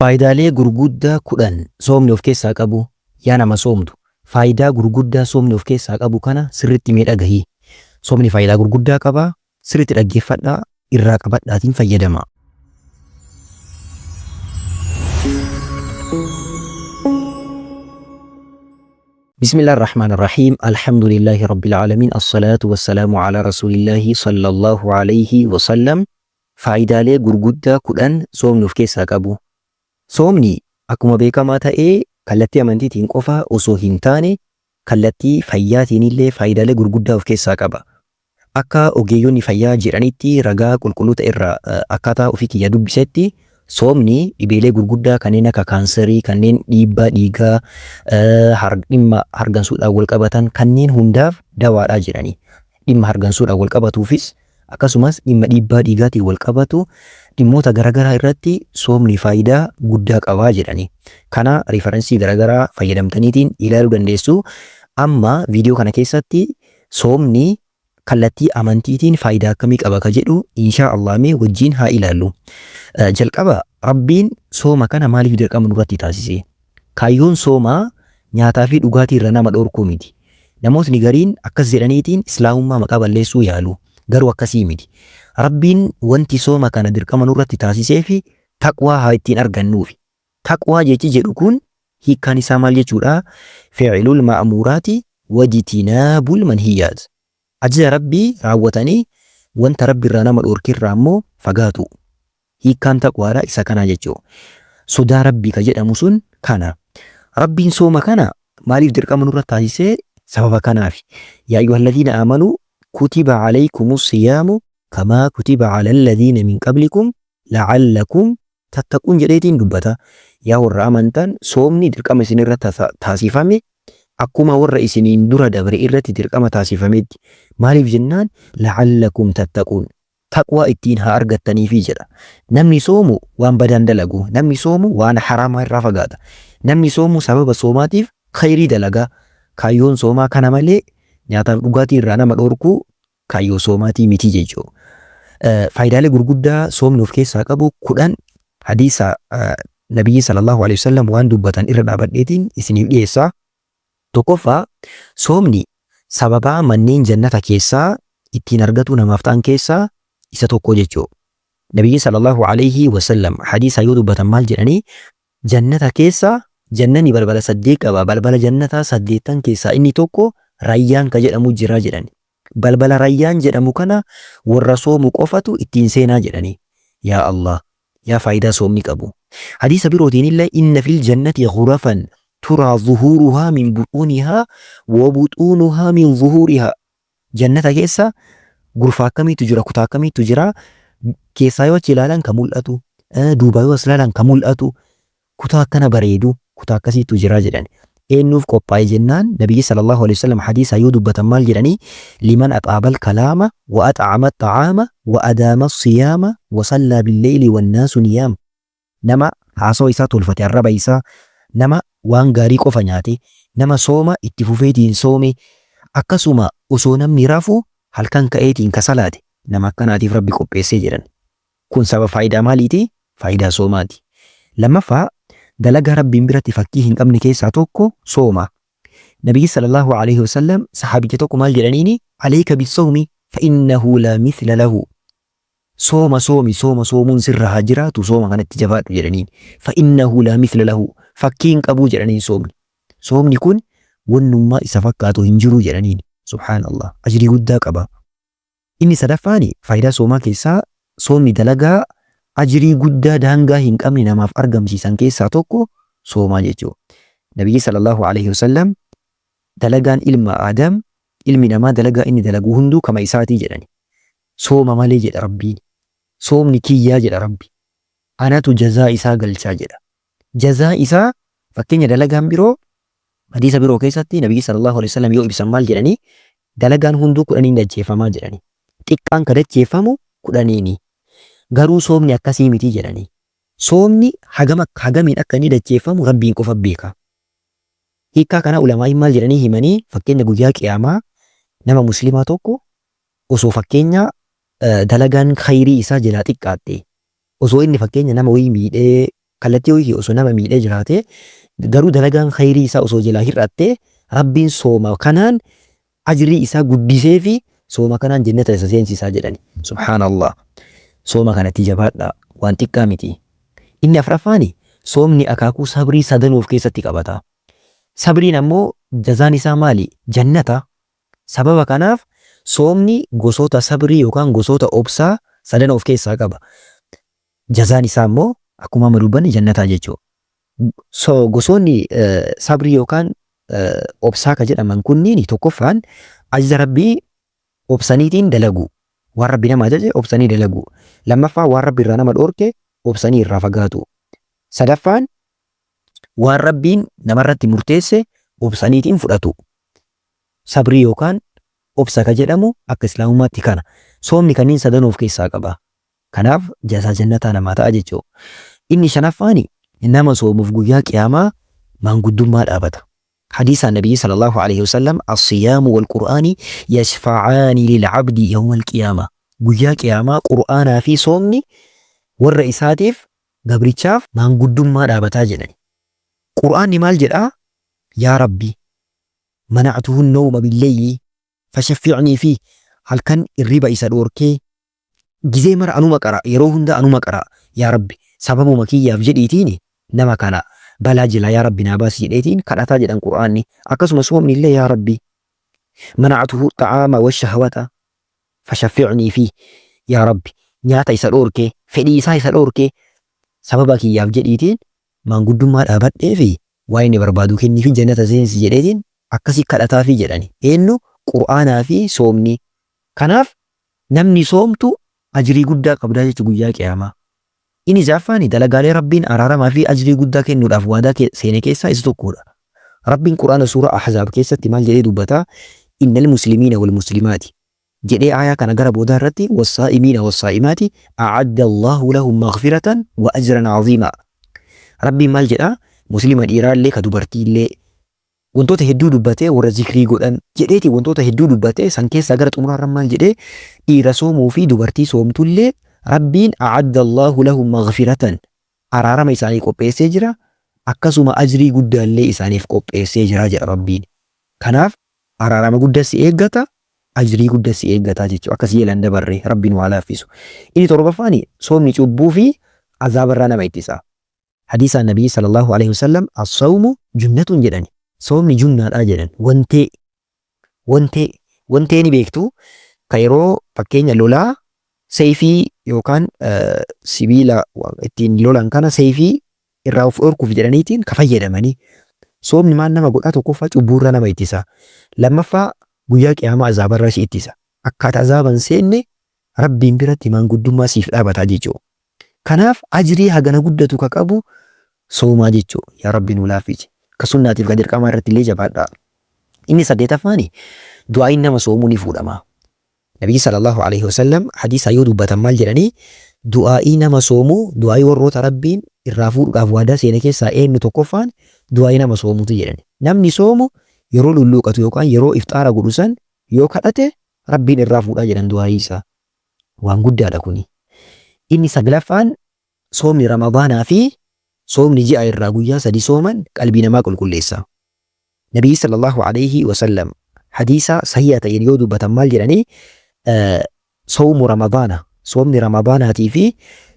Faayidaalee gurguddaa 10 soomni of keessaa qabu. Yaa nama soomtu, faayidaa gurguddaa soomni of keessaa qabu kana sirritti mee dhagahi. Soomni faayidaa gurguddaa qaba, sirritti dhaggeeffadhaa, irraa qabadhaatiin fayyadamaa. Bismillah ar-Rahmaan ar-Rahiim. Alhamdulillahi Rabbil Aalamiin. As-salaatu was-salaamu ala Rasuulillaahi sallallahu alayhi wa sallam. Faayidaalee gurguddaa 10 soomni of keessaa qabu. Soomni akkuma beekamaa ta'e kallattii amantiitiin qofa osoo hin taane kallattii fayyaatiinillee faayidaalee gurguddaa of keessaa qaba. Akka ogeeyyonni fayyaa jedhanitti ragaa qulqulluu ta'e irraa akkaataa ofii kiyya dubbisetti soomni dhibeelee gurguddaa kanneen akka kaansarii, kanneen dhiibbaa dhiigaa, dhimma hargansuudhaan wal qabatan kanneen hundaaf dawaadha jedhani. Dhimma hargansuudhaan wal qabatuufis akkasumas dhimma dhiibbaa dhiigaatiin wal qabatu dhimmoota garagaraa irratti soomni faayidaa guddaa qaba jedhani. Kana riifaransii garagaraa fayyadamtaniitiin ilaaluu dandeessu. Amma viidiyoo kana keessatti soomni kallattii amantiitiin faayidaa akkamii qaba ka jedhu inshaa Allah mee wajjin haa ilaallu. Jalqaba Rabbiin sooma kana maaliif dirqama nurratti taasise? Kaayyoon soomaa nyaataa fi dhugaatii irraa nama dhoorkuu miti. Namootni gariin akkas jedhaniitiin Islaamummaa maqaa balleessuu yaalu. Garuu akkasii miti. Rabbiin wanti sooma kana dirqama nurratti taasiseefi taqwaa haa ittiin argannuufi. Taqwaa jechi jedhu kun hiikkaan isaa maal jechuudha? Fi'lul ma'muuraati wajtinaabul manhiyyaat. Ajaja Rabbii raawwatanii wanta Rabbi irraa nama dhoorke irraa immoo fagaatuu. Hiikkaan taqwaadha isa kanaa jechuu. Sodaa Rabbii ka jedhamu sun kana. Rabbiin sooma kana maaliif dirqama nurra taasisee? Sababa kanaafi. Yaa ayyuhalladiina aamanuu kutiba alaykumus siyaamu kamaa kutiba alalladiina min qablikum la'allakum tattaquun jedheetiin dubbata. Yaa warra amantan soomni dirqama isin irra taasifame akkuma warra isiniin dura dabre irratti dirqama taasifametti. Maaliif jennaan la'allakum tattaquun. Taqwaa ittiin haa argattaniifi jedha. Namni soomu waan badaa hin dalagu. Namni soomu waan haraamaa irraa fagaata. Namni soomu sababa soomaatiif khayrii dalaga. Kaayyoon soomaa kana malee nyaataaf dhugaatii irraa nama dhoorkuu kaayyoo soomaatii miti jechuudha. Faayidaalee gurguddaa soomni of keessaa qabu 10 hadiisa Nabiyyi sallallahu alaihi wasallam waan dubbatan irra dhaabadheetiin isiniif dhiyeessa. Tokkoffaa, soomni sababaa manneen jannata keessaa ittiin argatuu namaaf ta'an keessaa isa tokko jechuudha. Nabiyyiin sallallahu alaihi wasallam hadiisa yoo dubbatan maal jedhanii? Jannata keessa jannani balbala saddeet qaba. Balbala jannataa saddeettan keessaa inni tokko Rayyaan ka jedhamu jira jedhani. Balbala Rayyaan jedhamu kana warra soomu qofatu ittiin seenaa jedhani. Yaa Allah! Yaa faayidaa soomni qabu. Hadiisa birootiinillee inna fil jannati ghurafan turaa zuhuuruhaa min buxuunihaa wa buxuunuhaa min zuhuurihaa. Jannata keessa gurfaa akkamiitu jira, kutaa akkamiitu jira, keessaa yoo achi ilaalan ka mul'atu, duubaa yoo as ilaalan ka mul'atu, kutaa akkana bareedu, kutaa akkasiitu jira jedhan. Eennuuf qophaa'e jennaan Nabiyyi sallallahu alaihi wasallam hadiisa yoo dubbatan maal jedhanii? Liman axaabal kalaama wa ax'ama xa'aama wa adaama siyaama wa sallaa billeyli wannaasu niyaam. Nama haasawa isaa tolfate, arraba isaa, nama waan gaarii qofa nyaate, nama sooma itti fufeetiin soome, akkasuma osoo namni rafu halkan ka'eetiin ka salaate, nama akkanaatiif Rabbi qopheessee jedhan. Kun sababa faayidaa maaliiti? Faayidaa soomaati. Lammaffaa, dalagaa Rabbiin biratti fakkii hin qabne keessaa tokko sooma. Nabiyyi sallallahu alaihi wasallam sahaabicha tokko maal jedhaniini? Alayka bissawmi fa innahu laa mithla lahu. Sooma soomi, sooma soomuun sirra haa jiraatu, sooma kanatti jabaadhu jedhaniin. Fa innahu laa mithla lahu. Fakkii hin qabuu jedhaniin soomni. Soomni kun wannummaa isa fakkaatu hin jiru jedhaniin. Subhaanallah. Ajrii guddaa qaba. Inni sadaffaan faayidaa soomaa keessaa soomni dalagaa ajrii guddaa daangaa hin qabne namaaf argamsiisan keessaa tokko soomaa jechuudha. Nabiyyi sallallahu alaihi wasallam dalagaan ilma Aadam ilmi namaa dalagaa inni dalagu hunduu kama isaatii jedhani. Sooma malee jedha Rabbiin. Soomni kiyyaa jedha Rabbi. Anatu jazaa isaa galchaa jedha. Jazaa isaa fakkeenya dalagaan biroo hadiisa biroo keessatti Nabiyyi sallallahu alaihi wasallam yoo ibsan maal jedhanii? Dalagaan hunduu kudhaniin dacheeffamaa jedhani. Xiqqaan ka dacheeffamu kudhaniini. Garuu soomni akkasii miti jedhani. Soomni hagam hagamiin akka inni dacheeffamu Rabbiin qofa beeka. Hiikkaa kanaa ulamaa'iin maal jedhanii himanii? Fakkeenya guyyaa qiyaamaa nama muslimaa tokko osoo fakkeenya dalagaan khayrii isaa jalaa xiqqaatte, osoo inni fakkeenya nama wayii miidhee Kallattii wayii osoo nama miidhee jiraatee garuu dalagaan khayrii isaa osoo jalaa hir'attee, Rabbiin sooma kanaan ajrii isaa guddisee fi sooma kanaan jannata isa seensisaa jedhani. Subhaanallah. Sooma kanatti jabaadhaa. Waan xiqqaa miti. Inni afraffaani soomni akaakuu sabrii sadanuu of keessatti qabata. Sabriin ammoo jazaan isaa maali? Jannata. Sababa kanaaf soomni gosoota sabrii yookaan gosoota obsaa sadan of keessaa qaba. Jazaan isaa immoo akkuma amma dubbanne jannataa jechuudha. So gosoonni sabrii yookaan obsaa ka jedhaman kunniin tokkoffaan ajaja Rabbii obsaniitiin dalaguu. Waan Rabbi nama ajaje obsanii dalaguu. Lammaffaa, waan Rabbi irraa nama dhoorke obsanii irraa fagaatu. Sadaffaan, waan Rabbiin namarratti murteesse obsaniitiin fudhatu. Sabrii yookaan obsa ka jedhamu akka Islaamummaatti kana. Soomni kanniin sadanuu of keessaa qaba. Kanaaf jazaa jannataa namaa ta'a jechuudha. Inni shanaffaani nama soomuuf guyyaa qiyaamaa maanguddummaa dhaabata. Hadiisaan Nabiyyi sallallahu alaihi wasallam, as-siyaamu wal qur'aani yashfa'aani lil abdi yawmal qiyaama. Guyyaa qiyaamaa Qur'aanaa fi soomni warra isaatiif, gabrichaaf, maanguddummaa dhaabataa jedhani. Qur'aanni maal jedhaa? Yaa Rabbi, mana'tuhu an-nawma bil-layli fashaffi'nii fi, halkan irriba isa dhoorkee gizee mara anuma qara'a, yeroo hunda anuma qara'a, yaa Rabbi, sababuma kiyyaaf jedhiitiin nama kana balaa jalaa yaa Rabbi naa baasi jedheetiin kadhataa jedhan Qur'aanni. Akkasuma soomni illee, yaa Rabbi, mana'atuhu xa'aama washahawata fashaffi'nii fi, yaa Rabbi, nyaata isa dhoorkee, fedhii isaa isa dhoorkee, sababa kiyyaaf jedhiitiin maanguddummaa dhaabadheefi waan inni barbaadu kenniifi jannata seensi jedheetiin akkasi kadhataafi jedhani. Eenyu? Qur'aanaa fi soomni. Kanaaf namni soomtu ajrii guddaa qabdaa jechu guyyaa qiyaamaa. Inni ja'affaani dalagaalee Rabbiin araaramaa fi ajrii guddaa kennuudhaaf waadaa seene keessaa isa tokkoodha. Rabbiin Qur'aana suuraa Ahzaab keessatti maal jedhee dubbata? Innal muslimiina wal muslimaati jedhee aayaa kana gara boodaa irratti, wassaa'imiina wassaa'imaati a'adda Allahu lahum maghfiratan wa ajran aziimaa. Rabbiin maal jedhaa? Muslima dhiiraallee ka dubartiillee wantoota hedduu dubbatee, warra zikrii godhan jedheeti wantoota hedduu dubbatee, san keessaa gara xumuraarra maal jedhee? Dhiira soomuu fi dubartii soomtullee Rabbiin a'adda Allahu lahum maghfiratan, araarama isaanii qopheessee jira, akkasuma ajrii guddaallee isaaniif qopheessee jira jedha Rabbiin. Kanaaf araarama guddaa si eeggata, ajrii guddaa si eeggataa jechuudha. Akka si jelaan dabarre Rabbiin waa laaffisu. Inni torbaffaani soomni cubbuu fi azaabarraa nama ittisa. Hadiisaan Nabiyyi sallallahu alaihi wasallam, as-sawmu junnatun jedhani. Soomni junnaadha jedhan. Wantee wantee wantee ni beektu, ka yeroo fakkeenya lolaa seeyfii yookaan sibiila ittiin lolan kana seeyfii irraa of dhorkuuf jedhaniitiin ka fayyadamanii. Soomni maal nama godhaa? Tokkoffaa, cubbuurraa nama ittisa. Lammaffaa, guyyaa qiyaamaa azaabarraa si ittisa. Akka ati azaaba hin seenne Rabbiin biratti maanguddummaa siif dhaabataa jechuudha. Kanaaf ajrii hagana guddatu ka qabu soomaa jechuudha. Yaa Rabbi nuu laaffisi. Ka sunnaatiif ka dirqamaa irratti illee jabaadhaa. Inni saddeetaffaani du'aa'iin nama soomuu ni fuudhama. Nabiyyi sallallahu alaihi wasallam hadiisaa yoo dubbatan maal jedhanii? Du'aa'ii nama soomuu, du'aa'ii warroota Rabbiin irraa fuudhuudhaaf waadaa seene keessaa eenyu tokkoffaan du'aa'ii nama soomuuti jedhani. Namni soomu yeroo lulluuqatu yookaan yeroo ifxaara godhu san yoo kadhate Rabbiin irraa fuudhaa jedhan du'aa'ii isaa. Waan guddaadha kuni. Inni saglaffaan soomni Ramadaanaa fi soomni ji'a irraa guyyaa 3 sooman qalbii namaa qulqulleessa. Nabiyyi sallallahu alayhi wasallam hadiisa sahiha ta'een yoo dubbatan maal jedhanii? Sawmu Ramadaana, soomni Ramadaanaatii fi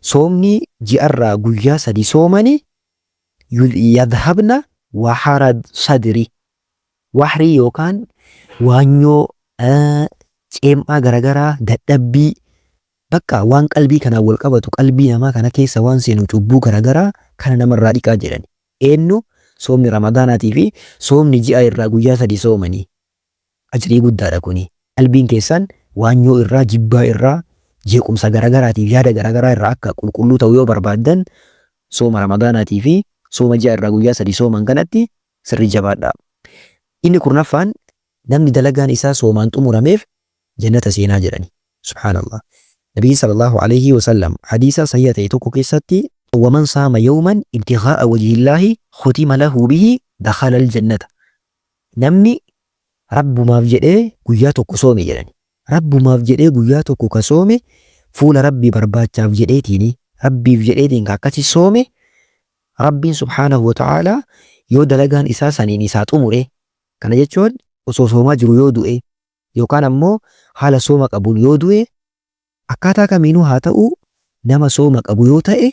soomni ji'arraa guyyaa 3 soomani, yadhhabna wahara sadri, wahrii yookaan waanyoo, ceem'aa garagaraa, dadhabbii, bakka waan qalbii kanaan wal qabatu, qalbii namaa kana keessa waan seenu, cubbuu garagaraa kana namarraa dhiqaa jedhani. Eenyu? Soomni Ramadaanaatii fi soomni ji'a irraa guyyaa 3 soomanii. Ajrii guddaadha kuni. Qalbiin keessan waanyoo irraa, jibbaa irraa, jeequmsa garagaraatiif yaada garagaraa irraa akka qulqulluu ta'u yoo barbaaddan sooma Ramadaanaatii fi sooma ji'a irraa guyyaa 3 sooman kanatti sirrii jabaadhaa. Inni kurnaffaan namni dalagaan isaa soomaan xumurameef jannata seenaa jedhani. Subhaanallah. Nabiyyiin sallallahu alayhi wa sallam hadiisa sahiha ta'e tokko keessatti, waman saama yawman ibtighaa'a wajhillaahi khutima lahu bihi dakhalal jannata. Namni Rabbumaaf jedhee guyyaa tokko soome jedhani. Rabbumaaf jedhee guyyaa tokko ka soome, fuula Rabbii barbaachaaf jedheetiini, Rabbiif jedheetiin ka akkasi soome. Rabbiin subhaanahu wa ta'aalaa yoo dalagaan isaa saniin isaa xumure, kana jechuun osoo soomaa jiru yoo du'e yookaan ammoo haala sooma qabuun yoo du'e, akkaataa kamiinuu haa ta'u nama sooma qabu yoo ta'e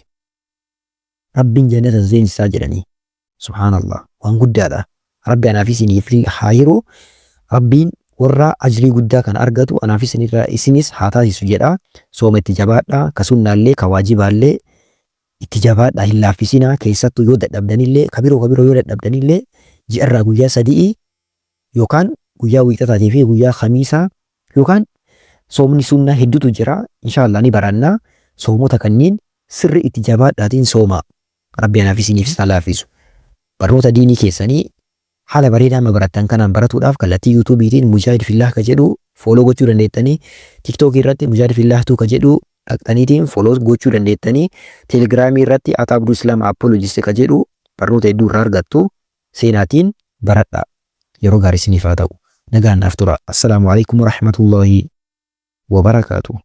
Rabbiin jannata isa seensisaa jedhanii. Subhaanallah waan guddaadha. Rabbi anaaf isiniif haa hiru. Rabbiin warra ajrii guddaa kana argatu anaaf isinirra isinis haa taasisu jedha. Sooma itti jabaadha. Ka sunnaallee ka waajibaallee itti jabaadha hin laaffisinaa. Keessattuu yoo dadhabdanillee ka biroo ka biroo yoo dadhabdanillee ji'arraa guyyaa sadi'i yookaan guyyaa wiixataatii fi guyyaa khamiisaa yookaan soomni sunnaa hedduutu jira. Inshaallah ni baranna. Soomota kanniin sirri itti jabaadhaatiin soomaa. Rabbi anaaf isiniifis haa laaffisu. Barnoota diinii keessanii haala bareedaa amma barattan kanaan baratuudhaaf kallattii yuutuubiitiin Mujaahid Fillaah ka jedhu follow gochuu dandeettanii, TikTok irratti Mujaahid Fillaah 2 ka jedhu dhaqxaniitiin follow gochuu dandeettanii, Telegiraamii irratti At Abduu Islam Apologist ka jedhu barnoota hedduu irraa argattu. Seenaatiin baradhaa. Yeroo gaarii isiniif haa ta'u. Nagaan naaf turaa. Assalaamu alaikum warahmatullahi wabarakaatuh.